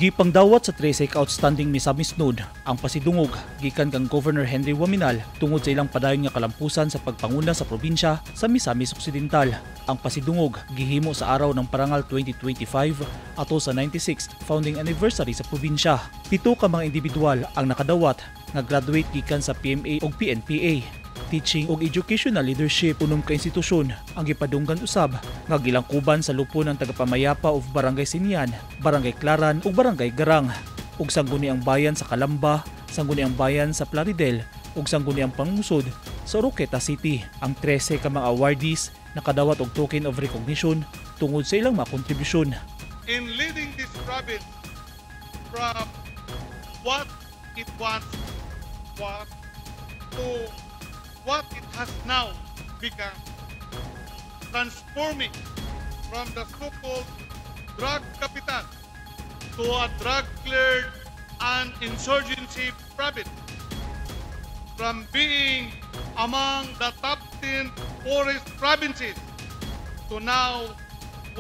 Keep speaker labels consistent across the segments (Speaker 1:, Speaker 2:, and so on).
Speaker 1: Gipangdawat sa 13 ka outstanding Misamisnon ang pasidungog gikan kang Governor Henry Oaminal tungod sa ilang padayon nga kalampusan sa pagpanguna sa probinsya sa Misamis Occidental. Ang pasidungog gihimo sa Araw ng Parangal 2025 ato sa 96th founding anniversary sa probinsya. 7 ka mga individual ang nakadawat nga graduate gikan sa PMA ug PNPA. Teaching ug educational leadership. 6 ka institusyon ang gipadunggan usab nga gilangkuban sa lupon ng tagapamayapa of Barangay Sinian, Barangay Claran ug Barangay Garang. Ug Sangguniang Bayan sa Calamba, Sangguniang Bayan sa Plaridel ug Sangguniang Panglungsod sa Oroquieta City. Ang 13 ka mga awardees nakadawat og token of recognition tungod sa ilang mga kontribusyon.
Speaker 2: In leading this province from what it once was to what it has now become, transforming from the so-called drug capital to a drug-cleared and insurgency province, from being among the top 10 poorest provinces to now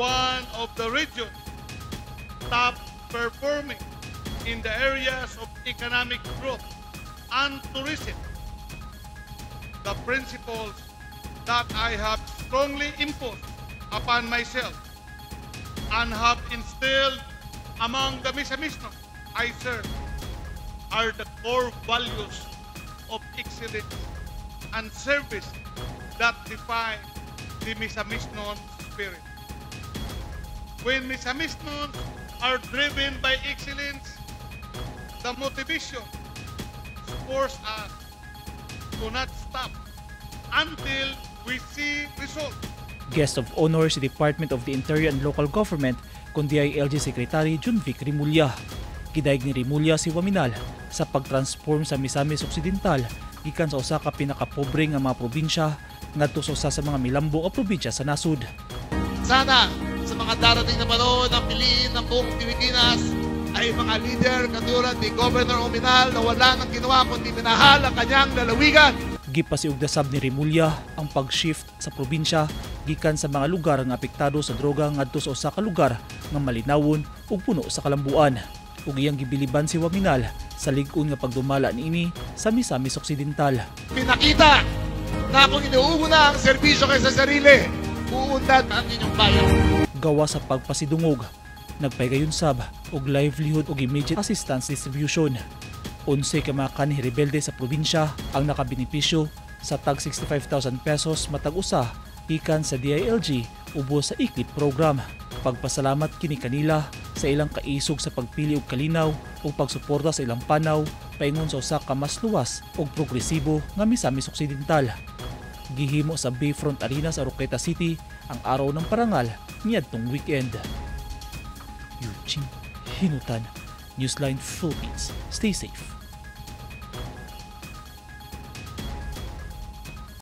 Speaker 2: one of the region's top performing in the areas of economic growth and tourism. The principles that I have strongly imposed upon myself and have instilled among the Misamisnon I serve are the core values of excellence and service that define the Misamisnon spirit. When Misamisnons are driven by excellence, the motivation spurs us to not stop until we see results.
Speaker 1: Guest of honor si Department of the Interior and Local Government kun DILG Secretary Jonvic Remulla. Gidayeg ni Remulla si Oaminal sa pag-transform sa Misamis Occidental gikan sa usa ka pinakapobre nga mga probinsya ngadto sa usa sa mga milambo nga probinsya sa nasod.
Speaker 3: Sana sa mga darating na panahon, ang piliin ng buong Pilipinas ay mga leader katulad ni Governor Oaminal na wala nang ginawa kundi minahal ang kanyang lalawigan.
Speaker 1: Gipasiugda sab ni Remulla ang pag-shift sa probinsya gikan sa mga lugar nga apektado sa droga ngadto sa usa ka lugar nga malinawon ug puno sa kalambuan. Ug iyang gibiliban si Oaminal sa lig-on nga pagdumala niini sa Misamis Occidental.
Speaker 3: Pinakita na kung inuuna ang serbisyo kaysa sarili, uunlad ang inyong bayan.
Speaker 1: Gawa sa pagpasidungog, nagpahigayon sab og livelihood ug immediate assistance distribution. 11 ka mga kanhi rebelde sa probinsya ang nakabenepisyo sa tag 65,000 pesos matag usa gikan sa DILG ubos sa ICLIP program. Pagpasalamat kini kanila sa ilang kaisog sa pagpili og kalinaw ug pagsuporta sa ilang panaw paingon sa usa ka mas luwas ug progresibo nga Misamis Occidental. Gihimo sa Bayfront Arena sa Oroquieta City ang Araw ng Parangal niadtong weekend. Eugene Hinutan, Newsline Philippines. Stay safe.